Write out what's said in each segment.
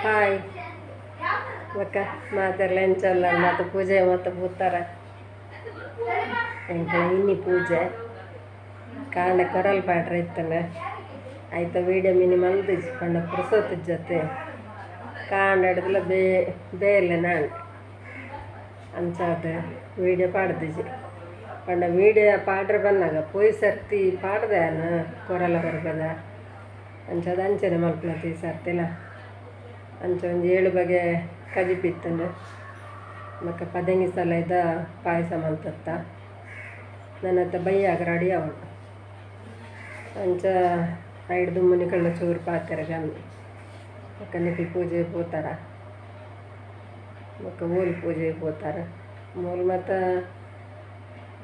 Hi ಬೊಕ್ಕ ಮಾತೆರ್ಲ ಎಂಚಲ್ಲ ಮಾತ ಪೂಜೆ ಮಾತ ಪೂತಾರ ಎಂಕ್ಲ ಇನ್ನಿ ಪೂಜೆ ಕಾಂಡೆ ಕೊರಲ್ ಪಾಡ್ರೆ ಇತ್ತನೆ ಆಯ್ತ ವೀಡಿಯೋ ಮಿನಿ ಮಲ್ದಿಜಿ ಪಂಡ ಪುರ್ಸೊತ್ತು ಜೊತೆ ಕಾಂಡ ಬೇ ಬೇಲೆ ನಾನ್ ಅಂಚಾದ ವೀಡಿಯೋ ಪಾಡ್ದಿಜಿ ಪಂಡ ವೀಡಿಯೋ ಪಾಡ್ರೆ ಬನ್ನಾಗ ಪೋಯ್ ಸರ್ತಿ ಪಾಡ್ದೆ ಕೊರಲ ಬರ್ಬದ ಅಂಚಾದ ಅಂಚನೆ ಮಲ್ಪುನತೆ ಈ ಸರ್ತಿಲ ಅಂಚ ಒಂಜಿ 7 ಬಗೆ ಕಜಿಪು ಇತ್ತುಂಡು ಬೊಕ್ಕ ಪದೆಂಗಿ ಸಲದ ಪಾಯಸ ಮಲ್ತತ್ತ ನನ್ನತ್ತ ಬಯ್ಯಾಗ ರೆಡಿ ಅವಳು ಅಂಚ ಐಡ್ದು ಮುನಿಕಳ್ಳ ಚೂರು ಪಾತೆರ ಗಮ್ಮಿ ಬೊಕ್ಕ ನಿಕುಲು ಪೂಜೆ ಪೋತಾರ ಬೊಕ್ಕ ಮೂಲು ಪೂಜೆ ಪೋತಾರ ಮೂಲು ಮಾತ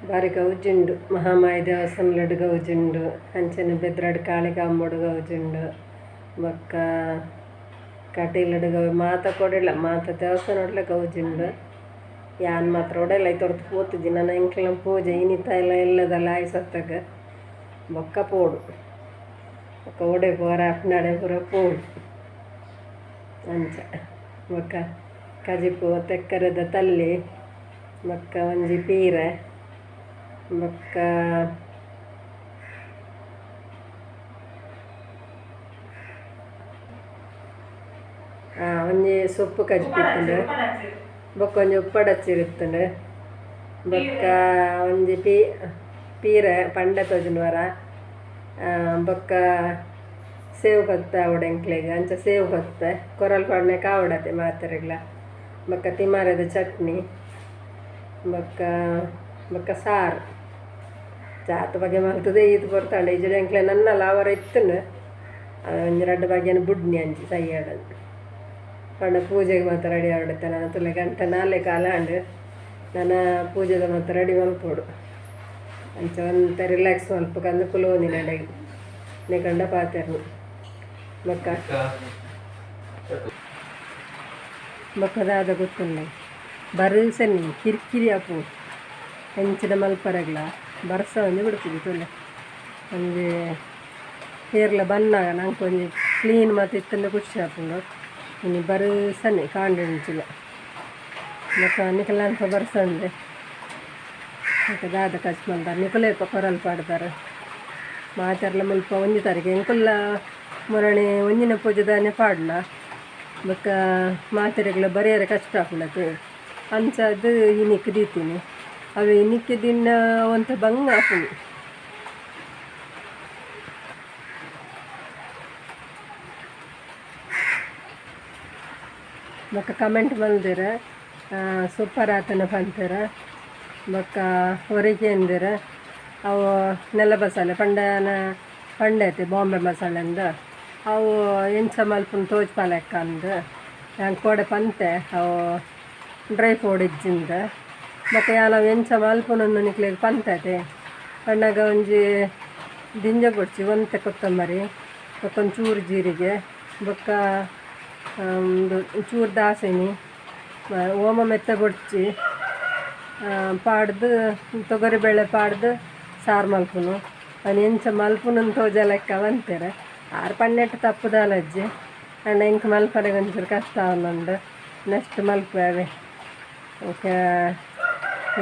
ಬಾರಿ ಗೌಜುಂಡು ಮಹಾಮಾಯಿ ದೇವಸ್ಥಾನಡ್ ಗೌಜುಂಡು ಅಂಚನೆ ಬೆದ್ರಡ್ ಕಾಳಿಕಾಂಬಡ್ ಗೌಜುಂಡು ಬೊಕ್ಕ ಕಟೀಲಡ್ ಗೌ ಮಾತ ಕೊಡಿಲ್ಲ ಮಾತ ದೇವಸ್ಥಾನಡ್ಲ ಗೌಜುಂಡು ಯಾನ್ ಮಾತ್ರ ಒಡೆಲ್ಲ ಐತೊರ್ತು ಪೋತುಜಿ ನನ ಎಂಕ್ಲ ಪೂಜೆ ಇನಿತ ಎಲ್ಲ ಎಲ್ಲದಲ್ಲ ಆಯ್ ಸತ್ತಾಗ ಬೊಕ್ಕ ಪೋಡು ಬೊಕ್ಕ ಒಡೆ ಪೋರ ಅಪ್ನಾಡೆ ಪೂರ ಪೋಡು ಅಂಚ ಬೊಕ್ಕ ಕಜಿಪು ತೆಕ್ಕರೆದ ತಲ್ಲಿ ಬೊಕ್ಕ ಒಂಜಿ ಪೀರೆ ಬೊಕ್ಕ ಒಂಜಿ ಸೊಪ್ಪು ಕಜಿಪು ಇತ್ತುಂಡು ಬೊಕ್ಕ ಒಂಜಿ ಉಪ್ಪಡಚ್ಚಿರುತ್ತುಂಡು ಬೊಕ್ಕ ಒಂಜಿ ಪೀರೆ ಪಂಡೆ ತೋಜುನವರ ಬೊಕ್ಕ ಸೇವು ಕೊತ್ತೆ ಆವಡೆ ಎಂಕ್ಲೆಗ್ ಅಂಚ ಸೇವು ಕೊತ್ತೆ ಕೊರಲ್ ಪಾಡ್ನೆ ಕಾವಡತೆ ಮಾತೆರೆಗ್ಲ ಬೊಕ್ಕ ತಿಮಾರೆದ ಚಟ್ನಿ ಬೊಕ್ಕ ಬೊಕ್ಕ ಸಾರು ಜಾತ ಬಗೆ ಮಲ್ತದೆ ಈತ್ ಪೊರ್ತಾಂಡ ಇಜ್ಜಿಡ ಎಂಕ್ಲೆ ನನ್ನಲ ಅವರ ಇತ್ತುಂಡು ಒಂಜಿ ರಡ್ಡ್ ಬಗೆನ ಬುಡ್ನಿ ಅಂಚಿ ಸಯ್ಯಾಡಂದು ಪಂಡ ಪೂಜೆಗೆ ಮಾತ್ರ ರೆಡಿ ಆವಡತ್ತೆ ನಾನು ತುಲೆ ಗಂಟೆ ನಾಲೆ ಕಾಲ ಆಂಡ್ ನನ ಪೂಜೆದ ಮಾತ್ರ ರೆಡಿ ಮಲ್ಪೊಡು ಅಂಚ ಒಂತೆ ರಿಲ್ಯಾಕ್ಸ್ ಮಲ್ಪಕಂದು ಕುಲೋಂದಿನ ಅಡೆಗ್ ನಿಕಂಡ ಪಾತೆರ್ನು ಬೊಕ್ಕ ಬೊಕ್ಕ ದಾದ ಗೊತ್ತುಂಡೆ ಬರ್ಸನಿ ಕಿರಿಕಿರಿ ಆಪು ಎಂಚಿನ ಮಲ್ಪರಗ್ಲ ಬರ್ಸ ಒಂಜಿ ಬಿಡ್ತಿದ್ವಿ ತುಲೆ ಒಂಜಿ ಏರ್ಲ ಬನ್ನಾಗ ನಂಗೆ ಒಂಜಿ ಕ್ಲೀನ್ ಮಾತ ಇತ್ತಂಡ ಖುಷಿ ಆಪುಂಡು ಇನಿ ಬರ್ಸನೆ ಕಾಂಡೆ ಬೊಕ್ಕ ನಿಕಲ್ ಅಲ್ಪ ಬರ್ಸಂದೆ ಬೊಕ್ಕ ದಾದ ಕಚ್ ಮಲ್ದಾರ್ ನಿಕುಲೇಪ ಕೊರಲ್ ಪಾಡ್ದಾರ್ ಮಾತೆರ್ಲ ಮುಲ್ಪ ಒಂಜಿ ತಾರೀಕು ಎಂಕುಲ್ಲ ಮೊರಣೆ ಒಂಜಿನ ಪೂಜೆದಾನೆ ಪಾಡ್ನ ಬೊಕ್ಕ ಮಾತೆರೆಗ್ಲ ಬರೆಯರೆ ಕಷ್ಟ ಆಪುಂಡತೆ ಅಂಚಾದ್ ಇನಿಕ್ ದೀತೀನಿ ಅವು ಇನಿಕ್ ದಿನ ಒಂತೆ ಬಂಗ ಆಪುಂಡು ಬೊಕ್ಕ ಕಮೆಂಟ್ ಮಲ್ದೆರ್ ಸೂಪರ್ ಆತನ ಪಂತೆರ್ ಬೊಕ್ಕ ಹೊರಗೆ ಅಂದೆರ್ ಅವು ನೆಲ ಮಸಾಲೆ ಪಂಡನ ಪಂಡೆ ಐತೆ ಬಾಂಬೆ ಮಸಾಲೆ ಅಂದ್ ಅವು ಎಂಚ ಮಲ್ಪುನ ತೋಜ್ಪಾಲೆಕ್ಕ ಅಂದ್ ಯಾನ್ ಕೋಡೆ ಪಂತೆ ಅವು ಡ್ರೈ ಫ್ರೂಟ್ ಇಜ್ಜಿಂದ್ ಬೊಕ್ಕ ಯಾನ್ ಅವು ಎಂಚ ಮಲ್ಪುನಂದು ನಿಕ್ಲೆಗ್ ಪಂತೆ ಪನ್ನಗ ಒಂಜಿ ದಿಂಜ ಬೊಡ್ಚಿ ಒಂತೆ ಕೊತ್ತಂಬರಿ ಬೊಕ್ಕ ಒಂಚೂರು ಜೀರಿಗೆ ಬೊಕ್ಕ ಉಂದು ಚೂರು ದಾಸೆಮಿ ಓಮ ಮೆತ್ತ ಬೊಡ್ಚಿ ಪಾಡ್ದು ತೊಗರಿಬೇಳೆ ಪಾಡ್ದು ಸಾರು ಮಲ್ಪುನು ಅವು ಎಂಚ ಮಲ್ಪುನಂದು ತೋಜಲೆಕ್ಕ ಪಂತೆರ್ ಆರ್ ಪನ್ನೆಟ್ ತಪ್ಪು ದಾಲಜ್ಜಿ ಆಂಡ ಎಂಕ್ ಮಲ್ಪರೆಗ್ ಒಂಚೂರು ಕಷ್ಟ ಆವೊಂದುಂಡು ನೆಕ್ಸ್ಟ್ ಮಲ್ಪುವೆ ಅವೇ ಬೊಕ್ಕ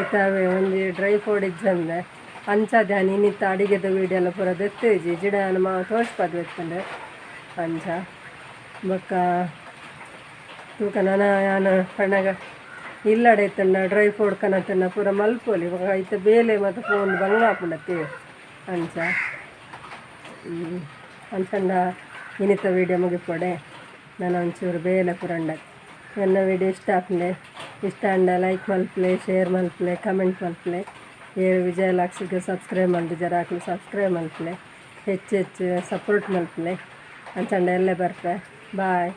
ಇತ್ತೆ ಅವೇ ಒಂಜಿ ಡ್ರೈ ಫ್ರೂಟ್ ಇಜ್ಜಂದೆ ಅಂಚಾದ್ ಯಾನ್ ಇನಿತ್ತ ಅಡಿಗೆದ ವೀಡಿಯೋ ಎಲ್ಲ ಪೂರ ದೆತ್ತಿಜಿ ಇಜ್ಜಿಡ ಯಾನ್ ಮಾ ತೋಜ್ಪಾದ್ ಇತ್ತುಂಡು ಅಂಚ ಬೊಕ್ಕ ತೂಕ ನನ ಯಾನ್ ಪನ್ನಗ ಇಲ್ಲಡೆ ಇತ್ತುಂಡ ಡ್ರೈ ಫ್ರೂಟ್ ಕನತುಂಡ ಪೂರ ಮಲ್ಪೊಲಿ ಬೊಕ್ಕ ಐತ ಬೇಲೆ ಮಾತ ಪೋವೊಂದು ಬಂಗ ಆಪುಂಡತೆ ಅಂಚ ಅಂಚಂಡ ಇನಿತ ವೀಡಿಯೋ ಮುಗಿಪೊಡೆ ನನ ಒಂಚೂರು ಬೇಲೆ ಪೂರ ಉಂಡು ಎನ್ನ ವೀಡಿಯೋ ಇಷ್ಟ ಆಪುಂಡೆ ಇಷ್ಟ ಆಂಡ ಲೈಕ್ ಮಲ್ಪುಲೆ ಶೇರ್ ಮಲ್ಪುಲೆ ಕಮೆಂಟ್ ಮಲ್ಪುಲೆ ಏರ್ ವಿಜಯ ಲಾಕ್ಸಿಗೆ ಸಬ್ಸ್ಕ್ರೈಬ್ ಮಲ್ದಿಜರ ಅಕುಲು ಸಬ್ಸ್ಕ್ರೈಬ್ ಮಲ್ಪುಲೆ ಹೆಚ್ಚು ಹೆಚ್ಚು ಸಪೋರ್ಟ್ ಮಲ್ಪುಲೆ ಅಂಚಂಡ ಎಲ್ಲೆ ಬರ್ಪೆ ಬಾಯ್.